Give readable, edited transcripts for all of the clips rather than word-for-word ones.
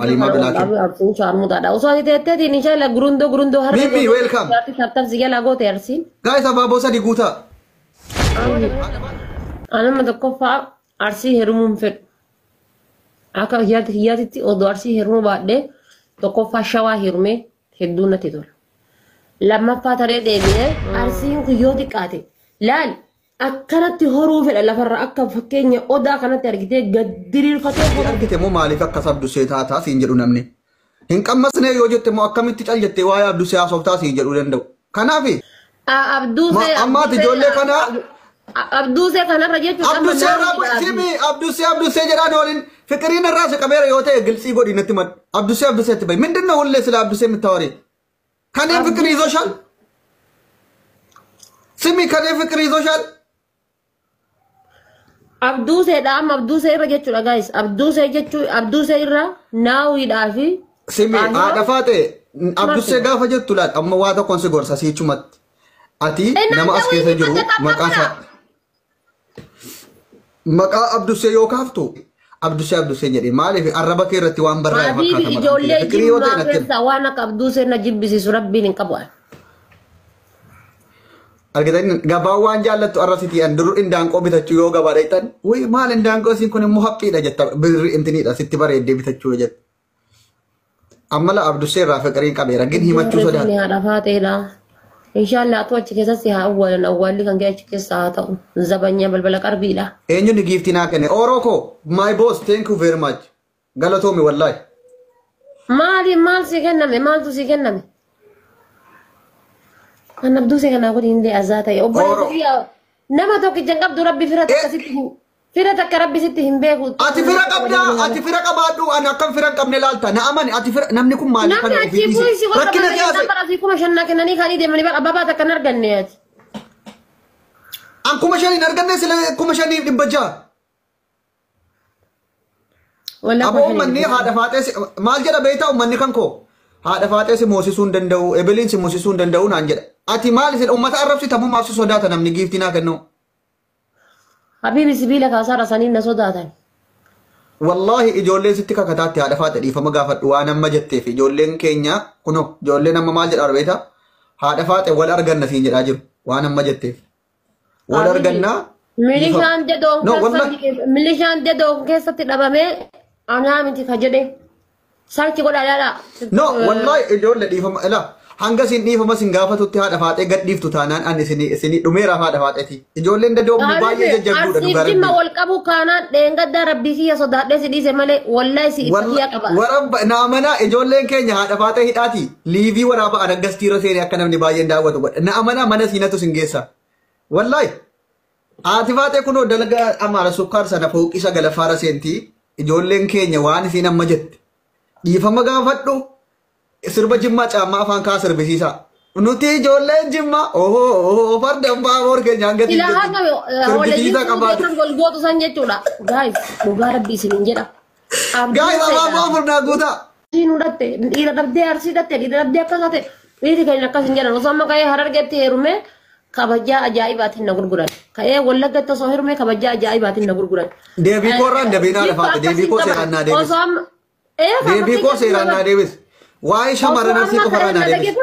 Aliimaa Bilaakin. Arsiin shaarmutaadha. Osoo ati teetteetiin inshaalla gurundoo gurundoo harka Mimmi, welcome. Jaartii tartar si jalaa goote arsiin. Guys, abaaboo 3 guutaa. Anama tokkoffaa arsii heerumuun fedhu. Akka hiyyaatitti odoo arsii heerumuu baadhee tokkoffaa shawaa heerumee hedduu natti tola. Lammaffaa taree deebi'ee arsiin kun yoo xiqqaate laal akkanatti horuu fedha lafarra akka fakkeenya odaa kanatti argitee gad diriirfatee horuu. Argite immoo maaliif akkas abdusee taataa siin jedhu namni. Hin qammasne yoo jette immoo akkamitti cal jettee waa'ee abdusee haasoftaa siin jedhuu danda'u. Kanaaf Abduusee. Ammaati ijoollee kana Abduusee kanarra jechuun Abdusee irraa simi abdusee abdusee jedhaan waliin fiqiriin irraa si qabeera yoo ta'e gilxii godhi natti mad abdusee abdusee itti bahi ምንድን ነው ሁሌ ስለ አብዱሴ የምታወሪ? ከኔ ፍቅር ይዞሻል? ስሚ ከኔ ፍቅር ይዞሻል? Abduuseedha amma abduusee irra jechuudha guys. Abduusee jechuun abduusee irra naawwiidhaa fi. Simi haadha faate abdusee gaafa jettu laal amma waa tokkoon si gorsa siichumatti. Ati nama as keessa jiru maqaa isaa maqaa abdusee yoo kaaftu abdusee abdusee jedhe maaliif arraba kee irratti waan barraa'e Habiibi fakkaata maqaan kee. ijoollee Fiqirii yoo ta'e jimmaa natti himi. keessaa waan akka abduusee na jibbisiisu rabbiin hin qabu. Argitanii gabaa waan jaallattu arra sitii an dur indaanqoo bitachuu yoo gabaa dhaqxan wuy maal indaanqoo isiin kun immoo haphiidha jetta birri intiniidha sitti bareeddee bitachuu yoo jette. Amma la abdusee irraa fiqiriin qabeera gin himachuu sodaata. Haadha faateedha. Inshaallah atu achi keessatti haa awwaalan awwaalli kan kee achi keessa haa ta'u. Zabanyaa balbala qarbiidha. Eenyuun giiftii naa kenne Oroo koo my boss thank you very much galatoomi wallaahi. Maali maal si kenname maaltu si kenname? Kan abduusee kanaa kun hin azaa ta'e. Oro. Nama tokkicha hin qabdu rabbi fira takka sitti hin fira takka rabbi sitti hin beeku. Ati fira qabdaa ati fira qabaadhu ani akkam fira hin qabne laalta na amani ati fira namni kun maaliif Namni kana achii ofii bu'isi dhiise rakkina siyaasa. bara asii 5,000 naa kennanii kaanii deemanii bara ababaa takka hin arganne ati. An 5,000 hin arganne sila 5,600. Walaa Aboo uummanni haadha faaxee maal jedha beektaa uummanni kan koo haadha faaxee si moosisuu hin danda'u ebeliin si moosisuu hin danda'u naan jedha. Ati maal isin uummata arrabsita moo maaf si sodaata namni giiftii naa kennu? Habiibi sibiila kaasaara saniin na sodaatan. Wallaahi ijoolleen sitti kakataatti haadha faaxee dhiifama gaafadhu waan amma jetteef ijoolleen keenya kunoo ijoolleen amma maal jedhaa beektaa haadha faaxee wal arganna siin jedhaa jiru waan amma jetteef. Wal argannaa. Milishaan dedoon No, wallahi. keessatti milishaan dedoon keessatti dhabamee anaa miti ka jedhe. Sarchi godhaa ilaalaa. No, wallahi ijoollee dhiifama ilaa hanga isin dhiifama isin gaafatutti haadha faaxee gad dhiiftu taanaan ani isin isin dhumeera haadha faaxeeti. Ijoolleen dadoomni baay'ee jajjabduudha Arsiif dhugaa jimma rabbi. wal qabu kaanaan dheengaddaa rabbii kiyya sodaadhee si dhiise malee wallahi si itti kiyya qaba. Warabba na amanaa ijoolleen keenya haadha faaxee hidhaati. Liivii waraaba anaggastiirra seenee akka namni baay'een daawwatu godha. Na amanaa mana siinatu sin geessa. Wallahi haati faaxee kunoo dalagaa amaara sukkaar sana fooqii sagalaffaara seentii ijoolleen keenya waan isiin amma jette. Dhiifama gaafadhu sirba jimmaa caammaa afaan kaa sirbisiisaa. Nuti ijoolleen jimmaa ohoo ohoo farda baaboor keenya hanga Sila haqa sirbisiisaa qabaatu. kan golgootu san jechuudha. Guys dhugaa rabbii isiniin jedha. Guys abaaboo 4 naa guutaa. Arsii nu dhatte dhiira dhabdee arsii dhatte dhiira dhabdee akkas taate dhiirri keenya akkas hin jedhan osoo amma ka'ee harargeetti heerumee kabajaa ajaa'ibaatiin na gurguran. Ka'ee wallaggatti osoo heerumee kabajaa ajaa'ibaatiin na gurguran. Deebii koo irraan deebii naa lafaate deebii koo seeraan naa deebis. Osoo amma Deebii koo seeraan naa deebis. Waa'ee shamarran arsii qofarraa naa deebis.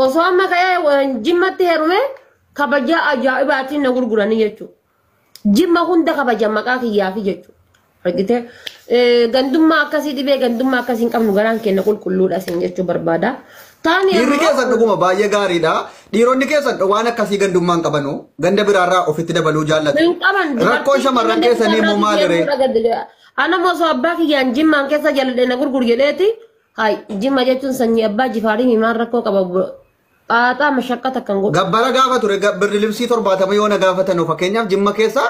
Osoo amma ka'ee jimmatti heerume kabajaa ajaa'ibaatiin na gurguranii jechuudha. Jimma hunda kabaja maqaa kiyyaafi jechuudha. Argitee gandummaa akkasii dhibee gandummaa akkasii hin qabnu garaan keenya qulqulluudha isin jechuu barbaada. Taani Dhiirri keessan dhuguma baay'ee gaariidha. Dhiironni keessan waan akkasii gandummaa hin qabanu. Ganda biraarraa ofitti dabaluu jaallatu. Hin qaban. Rakkoon shamarran keessanii immoo maali ree? Ana osoo abbaa kiyyaan jimmaan keessa jalladhe na gurgur jedheeti. Hai jimma jechuun sanyii abbaa jifaarii himaan rakkoo qaba. Xaaxaa mashaqqata kan godhu. Gabbara gaafa ture birri libsii 70 yoo na gaafatanu fakkeenyaaf jimma keessa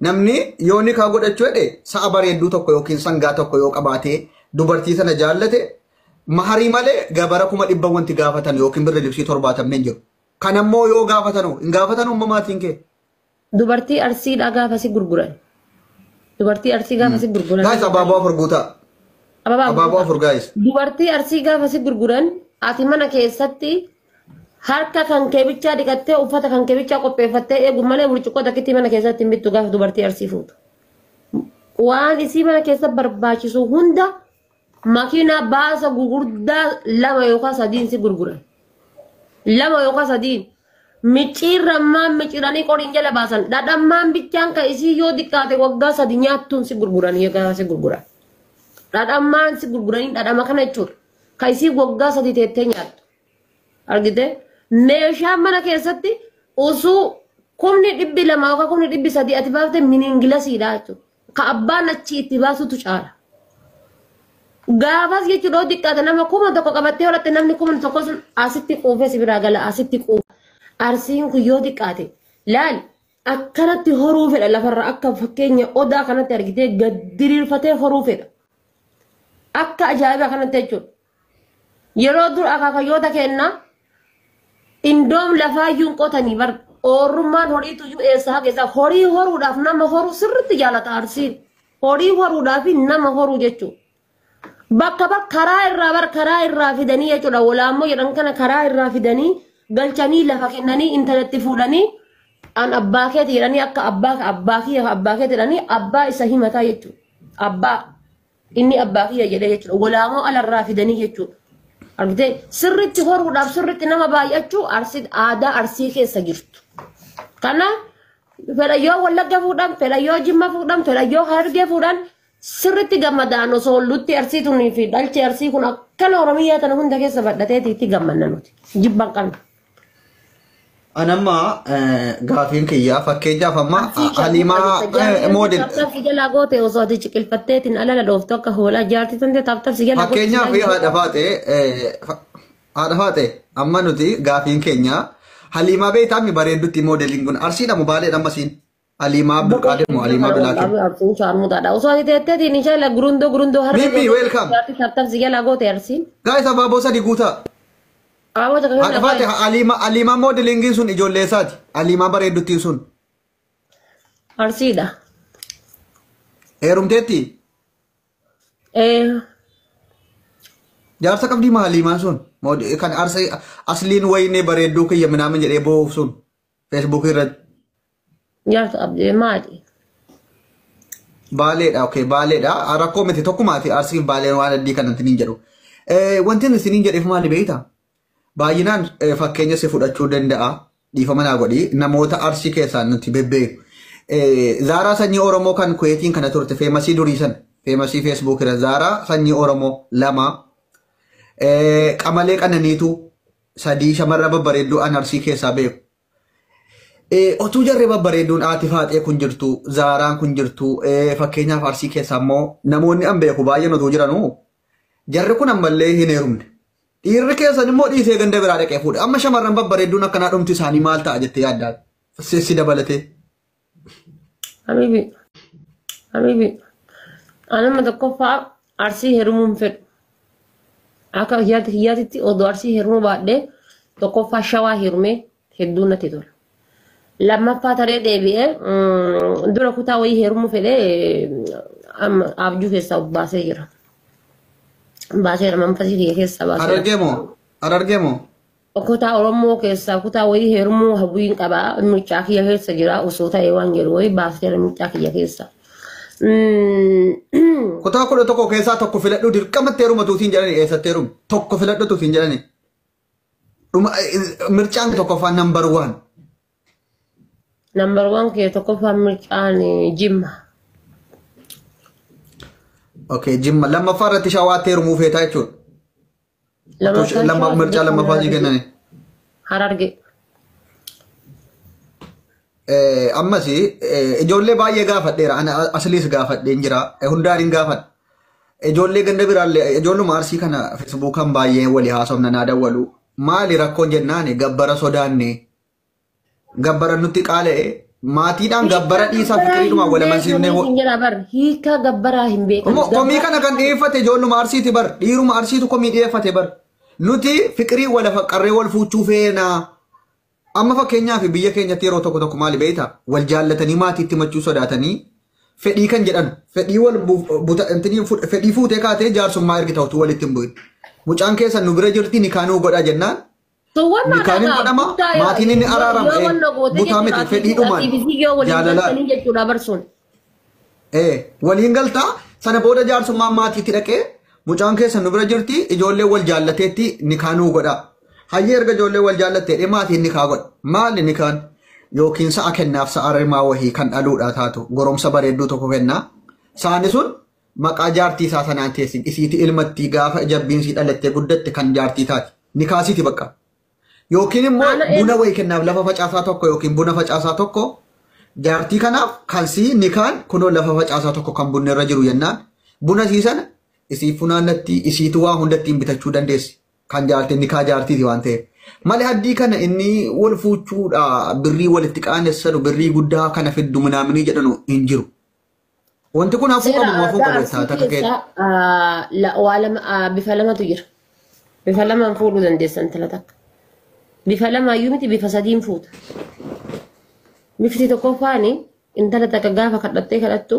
namni yoo ni kaa godhachuu jedhe sa'a bareedduu tokko yookiin sangaa tokko yoo qabaate dubartii sana jaallate maharii malee gabara 100,000 wanti gaafatan yookiin birri libsii 70 hin jiru. Kanammoo yoo gaafatanu hin gaafatanu uumamaatiin kee. Dubartii arsiidhaa gaafa si gurguran. Dubartii arsii gaafa si gurguran. Guys abaaboo 4 guutaa. Abaaboo 4 guys. Dubartii arsii gaafa si gurguran ati mana keessatti harka kan kee bichaa dhiqattee uffata kan kee bichaa qopheeffattee eegu malee burcuqqoo takkitti mana keessatti hin bittu gaafa dubartii arsii fuutu. Waan isii mana keessa barbaachisu hunda Makiinaa baasa gurguddaa lama yookaan sadiin si gurguran. Lama yookaan sadiin. Micciirrammaan micciiranii qoriin jala baasan. Dhadhammaan bichaan ka isii yoo xiqqaate waggaa sadi nyaattuun si gurguran yookaan si gurguran. Dhadhammaan si gurguranii dhadhama kana jechuudha. Ka isii waggaa sadi teettee nyaattu. Argite? Meeshaan mana keessatti osoo 200,000 yookaan 300,000 ati baafte miniingilasiidha jechuudha. Ka abbaan achi itti baasutu caala. Gaafas jechuudha yoo xiqqaate nama 1,000 qabattee horatte namni 1,000 sun asitti quufee si biraa gala asitti quufa. Arsiin kun yoo xiqqaate laal akkanatti horuu fedha lafarra akka fakkeenya odaa kanatti argitee gad diriirfatee horuu fedha. Akka ajaa'ibaa kanatti jechuudha. Yeroo dur akaakayyoota kennaa indoom lafaayyuu hin qotanii bar oorrummaan horiitu iyyuu eessa haga isaa horii horuudhaaf nama horuu sirriitti jaalata arsiin. Horii horuudhaaf nama horuu jechuudha. Bakka bakka karaa irraa bar karaa irraa fidanii jechuudha. Walaammoo jedhan kana karaa irraa fidanii galchanii lafa kennanii intalatti fuudhanii an abbaa keeti jedhanii akka abbaa kiyya abbaa keeti jedhanii abbaa isa himataa jechuudha. Abbaa inni abbaa kiyya jedhee jechuudha. Walaamoo alarraa fidanii jechuudha. Argitee sirriitti horuudhaaf sirriitti nama baay'achuu arsii aadaa arsii keessa jirtu. Kana fedha yoo Wallagga fuudhan, fedha yoo Jimma fuudhan, fedha yoo Harargee fuudhan sirriitti gammadaan osoo lutti arsii tunii fi dhalchi arsii kun akkana Oromiyaa tana hunda keessa badhateeti itti gammanna nuti. Jibban qabna. Anamma gaafiin kiyyaa fakkeenyaaf amma Haliimaa moodel Taphtaphsi jalaa goote osoo ati ciqilfatteetiin alala dhooftu akka hoolaa jaartii tante taphtaphsi jalaa goote. Fakkeenyaaf haadha faate amma nuti gaafiin keenya Haliimaa beektaa bareeddutti moodeliin kun arsiidha moo baaleedha ammasiin Haliimaa Abdulqaadir moo Haliimaa Bilaakin. Arsiin shaarmutaadha. Osoo ati teetteetiin inshaalla gurundoo gurundoo harka Mimmi, welcome. jaartii taphtaphsi jalaa goote arsiin. Guys abaaboo sadi guutaa. Abaaboo takka Haadha faate Haliimaa moodeliingiin sun ijoollee isaati. Haliimaa bareedduttiin sun. Arsiidha. Heerumteetti jaarsa qabdii maa Haliimaan sun kan arsii asliin wayinee bareedduu kiyya minaamin jedhee boo'uuf sun feesbuukii irratti. Jaarsa qabdee maali? Baaleedha, okay, baaleedha. Rakkoo miti tokkumaati arsiif baaleen waan addii kanatti niin jedhu. Wanti isiniin jedheef maali beektaa? Baay'inaan fakkeenya si fudhachuu danda'a. Dhiifama naa godhi. Namoota arsii keessaa nuti bebbeeku. Zaaraa sanyii Oromoo kan Kuweetiin kana turte feemasii durii sana. Feemasii feesbuuk irra Zaaraa sanyii Oromoo lama. Qamalee Qananiitu sadii shamarra babbareedduu an arsii keessaa beeku. Otuu jarree babbareedduun haati faaxee kun jirtu, Zaaraan kun jirtu, fakkeenyaaf arsii keessaa immoo namoonni an beeku baay'een otuu jiranuu jarri kun ammallee hin heerumne. Dhiirri keessan immoo dhiisee ganda biraa dhaqee fuudhe. Amma shamarran babbareedduun akkanaa dhumti isaanii maal ta'a jettee yaaddaa? Si dabalatee. Habibi. Habibi. Anama tokkoffaa arsii heerumuu hin fedhu. Akka hiyyaatitti odoo arsii heerumuu baadhee tokkoffaa shawaa heerumee hedduu natti tola. Lammaffaa taree deebi'ee dura kutaa wayii heerumuu fedhee amma abjuu keessaa baasee jira. Baasee manfasii kiyya keessaa baasee. Harargee moo? Harargee moo? Kutaa Oromoo keessaa kutaa wayii heerumuu hawwiin qabaa mucaa kiyya keessa jira osoo ta'ee waan jedhu wayii baasee mucaa kiyya keessa. Kutaa 11 keessaa tokko filadhu dirqamatti heerumatu siin jedhani eessatti heerumu? Tokko filadhutu siin jedhani. Dhuma mircaan tokkoffaa number 1. Number 1 kee tokkoffaa mircaan Jimma. Okay, Jimma lammaffaa irratti shawaatti heerumuu feetaa jechuudha. Mircaa lammaffaa sii kennani. Hararge. Ammas ijoollee baay'ee gaafadheera. Ana asliis gaafadheen jira. Hundaan hin gaafadha. Ijoollee ganda biraallee ijoolluma arsii kana feesbuukaan baay'ee walii haasofna naa dawwalu. Maali rakkoon jennaan gabbara sodaanne. Gabbara nutti qaala'e. Maatiidhaan gabbara dhiisaa fikiriidhuma wal amansiifnee. Hiika gabbaraa hin beekan. Komii kana kan dhiyeeffate ijoolluma arsiiti bar. Dhiiruma arsiitu komii dhiyeeffate bar. Nuti fikirii wal qarree wal fuuchuu feenaa. Amma fakkeenyaaf biyya keenyatti yeroo tokko tokko maali beektaa? Wal jaallatanii maatiitti machuu sodaatanii fedhii kan jedhan fedhii wal fedhii fuutee kaatee jaarsummaa ergita utuu walitti hin bu'in. Mucaan keessan nu bira jirti ni kaanuu godha jennaan. Nikaaniin godhama maatiin inni araarama butaa miti fedhiidhumaan jaalalaan. Waliin galtaa sana booda jaarsummaan maatiitti dhaqee Mucaan keessan nu bira jirti ijoollee wal jaallateetti nikaanuu godha. Hayyee erga ijoollee wal jaallattee maatiin nikaa godha. Maali nikaan? Yookiin sa'a kennaaf sa'a rimaa wahii kan dhaluudha taatu goromsa bareedduu tokko kennaa. Saani sun maqaa jaartii isaa sanaan teessin isiiti ilmatti gaafa jabbiin sii dhalattee guddatte kan jaartii taati. Nikaasiiti bakka. Yookiin immoo buna wayii kennaaf lafa facaasaa tokko yookiin buna facaasaa tokko jaartii kanaaf kan sii nikaan kunoo lafa facaasaa tokko kan bunni irra jiru jennaan buna sii sana isii funaannatti isiitu waa hundattiin bitachuu dandeessi. Kan jaartii nikaa jaartiiti waan ta'eef. Malee haddii kana inni wal fuuchuudha birrii walitti qaanessanu birrii guddaa kana fiddu minaaminii jedhanu hin jiru. Wanti kun hafuu qabu hafuu qabu takka keessa. Bifa lamatu jira. Bifa lamaan fuudhuu dandeessan intala takka. Bifa lamaayyuu miti bifa sadiin fuuta. Bifti tokkoffaani intala takka gaafa kadhattee kadhattu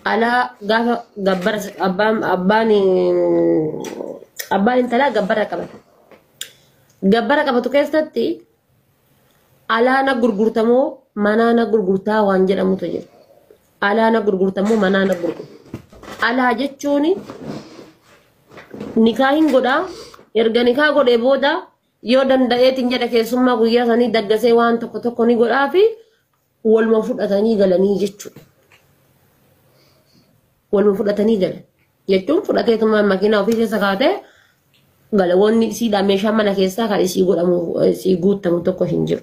alaa gaafa gabbara abbaan intalaa gabbara qabata. Gabbara qabatu keessatti alaana gurgurtamoo manaana gurgurtaa waan jedhamutu jira. Alaana gurgurtamoo manaana gurgurta. Alaa jechuun nikaa hin godhaa erga nikaa godhee booda yoo danda'eetiin jedha keessummaa guyyaa sanii daggasee waan tokko tokko ni godhaa fi waluma fudhatanii galanii jechuudha. Waluma fudhatanii galan jechuun fudhateetuma makiinaa ofii keessa kaatee gala wanni isiidha meeshaa mana keessaa kan isii godhamu isii guuttamu tokko hin jiru.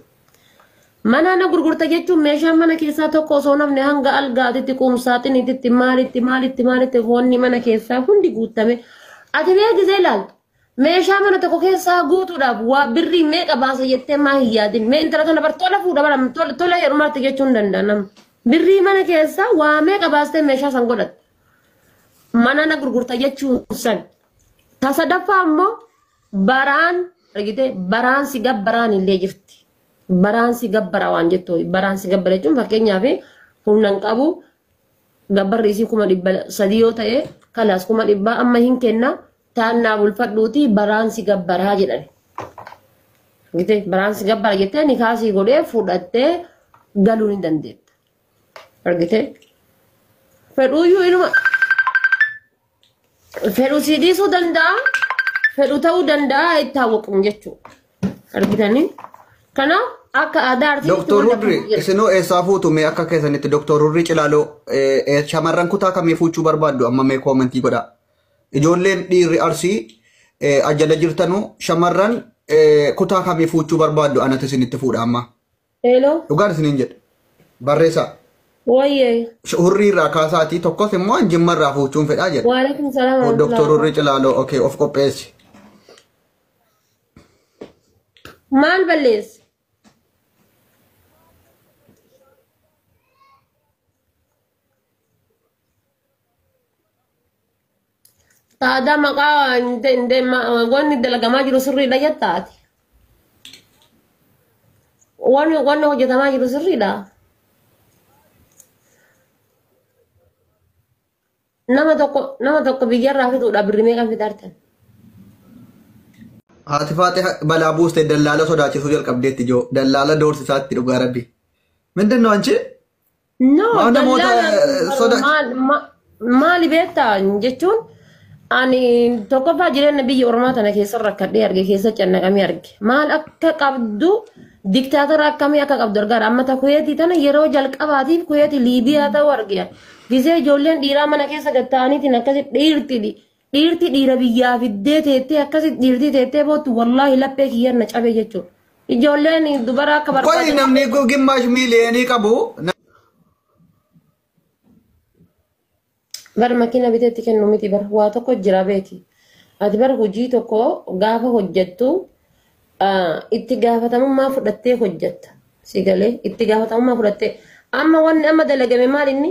Mana gurgurta jechuun meeshaa mana keessaa tokko osoo namni hanga algaatitti quumsaaxiniitti maalitti maalitti maalitti wanni mana keessaa hundi guuttame. Ati mee gisee ilaaltu meeshaa mana tokko keessaa guutuudhaaf waa birrii meeqa baasa jettee maa hin yaadin mee intala tana bar tola fuudha bara tola heerumaatti jechuun hin danda'a nama. Birrii mana keessaa waa meeqa baastee meeshaa san godhatte. Mana na gurgurta jechuun san. Tasadaffaa immoo baraan argitee baraan si gabbaraan illee jirti. Baraan si gabbara waan jettu baraan si gabbara jechuun fakkeenyaaf humna hin qabu gabbarri isii 300,000 yoo ta'e kalaas 100,000 amma hin kenna taannaa bulfadhuuti baraan si gabbaraa jedhan. Argitee baraan si gabbara jettee nikaasii godhee fudhattee galuu ni dandeetta. Argitee fedhuuyyuu inuma fedhu si dhiisuu danda'a fedhu ta'uu danda'a itti hawwaqu jechuudha. Argitanii kanaaf akka aadaa artiitti. Doktor Hurri isinoo eessaa fuutu mee akka keessanitti Doktor Hurri Cilaaloo shamarran kutaa kamii fuuchuu barbaaddu amma mee koomentii godhaa. Ijoolleen dhiirri Arsii ajjala jirtanu shamarran kutaa kamii fuuchuu barbaaddu anatu isinitti fuudha amma. Hello. Dhugaan isiniin jedha. Barreessaa. Wayyee. Hurrii irraa kaasaatii tokkos immoo Jimma irraa fuuchuun fedhaa jedha. Waalaikum salaam. Doktor Hurrii Cilaaloo okee of qopheessi. Maal balleessi? Taadaa maqaa wanni dalagamaa jiru sirriidha jettaati. Wanni hojjetamaa jiru sirriidha. Nama tokko biyyarraa fiduudha birrii meeqan fidartan? Haati Faaxee balaa buustee dallaala sodaachisuu jalqabdeetti joo dallaala doorsisaatti dhugaa rabbi. Mindin no anchi? No, dallaala maali beektaa jechuun ani tokkoffaa jireenya biyya ormaa tana keessa rakkadhee arge keessa cannaqamee arge. Maal akka qabdu diktaatora akkamii akka qabdu argaara. Amma ta Kuweetii tana yeroo jalqabaatiif Kuweetii Liibiyaa ta'uu arge. Gisee ijoolleen dhiiraa mana keessa gatta'aniitiin akkasi dhiirti dhiira biyyaa fiddee teettee akkasi dhiirti teettee boottu wallaahi laphee kiyyaan na cabe jechuudha. Ijoolleen dubara akka barbaadu. Qoyi namni gimaash miiliyoonii qabu. Bar makiina biteetti kennu miti bar waa tokko jira beeki. Ati bar hojii tokko gaafa hojjettu itti gaafatamummaa fudhattee hojjetta. Si galee itti gaafatamummaa fudhattee amma wanni amma dalagame maal inni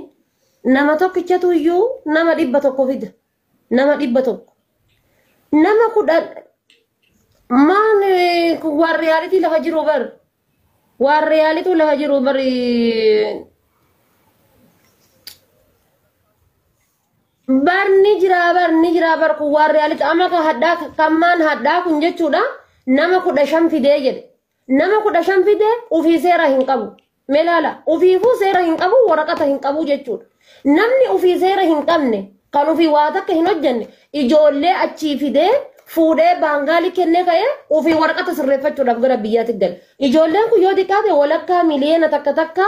nama tokkichatu iyyuu nama 100 fida. Nama 100. Nama 10 maal waan riyaalitii lafa jiru bar. Waan riyaalituu lafa jiru bar. Barni jira bar kun waan riyaalitii amma kan haddaa kammaan haddaa kun jechuudha nama 15 fidee jedhe. Nama 15 fidee ofii seera hin qabu. Melaala ofiifuu seera hin qabu waraqata hin qabu jechuudha. Namni ofii seera hin qabne Kan ofii waa takka hin hojjenne ijoollee achii fidee fuudhee baangaalii kennee ka'ee ofii waraqata sirreeffachuudhaaf gara biyyaatti gale. Ijoolleen kun yoo xiqqaate walakkaa miliyoona takka takka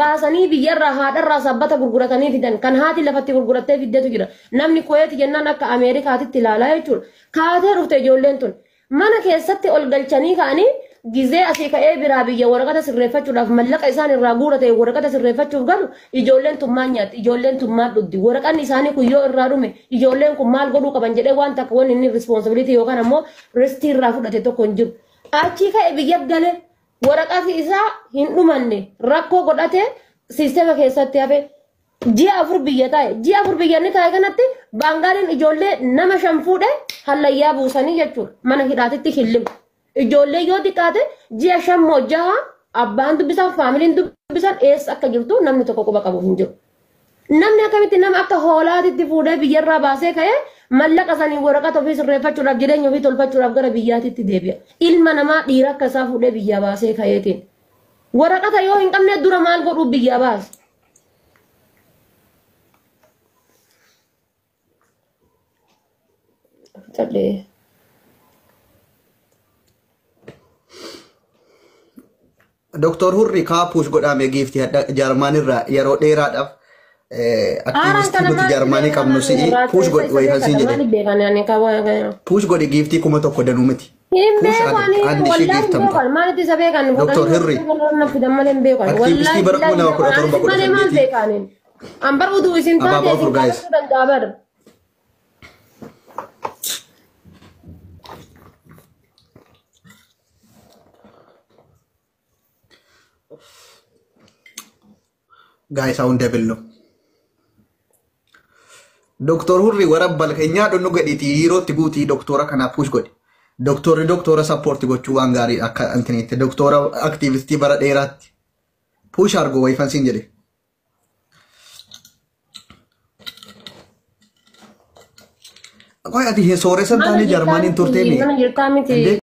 baasanii biyyarraa haadharraa sabbata gurguratanii fidan kan haati lafatti gurgurattee fiddeetu jira. Namni Kuweeti jennaan akka Ameerikaatitti ilaalaa jechuudha. Kaatee dhufte ijoolleen tun mana keessatti ol galchanii ka'anii gizee asii ka'ee biraa biyya waraqata sirreeffachuudhaaf mallaqa isaan irraa guurate waraqata sirreeffachuuf galu ijoolleen tun maal nyaatti ijoolleen tun maal dhugdi waraqanni isaanii kun yoo irraa dhume ijoolleen kun maal godhuu qaban jedhee waan takka wanni inni responsibility yookaan ammoo ristii irraa fudhate tokko hin jiru. Achii ka'e biyya gale waraqati isaa hin dhumanne rakkoo godhate siistema keessatti hafe ji'a 4 biyya taa'e ji'a 4 biyya inni taa'e kanatti baangaaliin ijoollee nama 5 fuudhe hallayyaa buusanii jechuudha mana hidhaatitti hillimu. Ijoollee yoo xiqqaate ji'a 5 moo 6 abbaan dubbisan faamiliin dubbisan eessa akka jirtu namni tokko quba qabu hin jiru. Namni akkamitti nama akka hoolaatitti fuudhee biyyarraa baasee ka'ee mallaqa sanii waraqata ofii sirreeffachuudhaaf jireenya ofii tolfachuudhaaf gara biyyaatitti deebi'a. Ilma namaa dhiira akka isaa fuudhee biyyaa baasee ka'eetiin. Waraqata yoo hin qabne dura maal godhuu biyyaa baase? Callee. Doktor Hurri kaapuus godhame giifti Jaarmaanirraa yeroo dheeraadhaaf aktiivistii nuti Jaarmaanii qabnu si'i puush godhi wayifan siin jedhe. Puush godhi giiftii 1000 danuu miti. Doktor Hurri aktiivistii bara 2017 Ambar uduu isin taate isin kaasuu danda'a bara. Guys, አሁን ደብል ነው። Doktor Hurri warabbal keenyaa dhunnu gadhiiti yerootti guutii doktora kanaaf push godhi. Doktorri doktora sappoorti gochuu waan gaarii akka antiniitti doktora aktiivistii bara dheeraatti push argo wayifan siin jedhe. Qoy ati sooressa hin taane Jarmaaniin turtee mi? Mana jirtaa miti.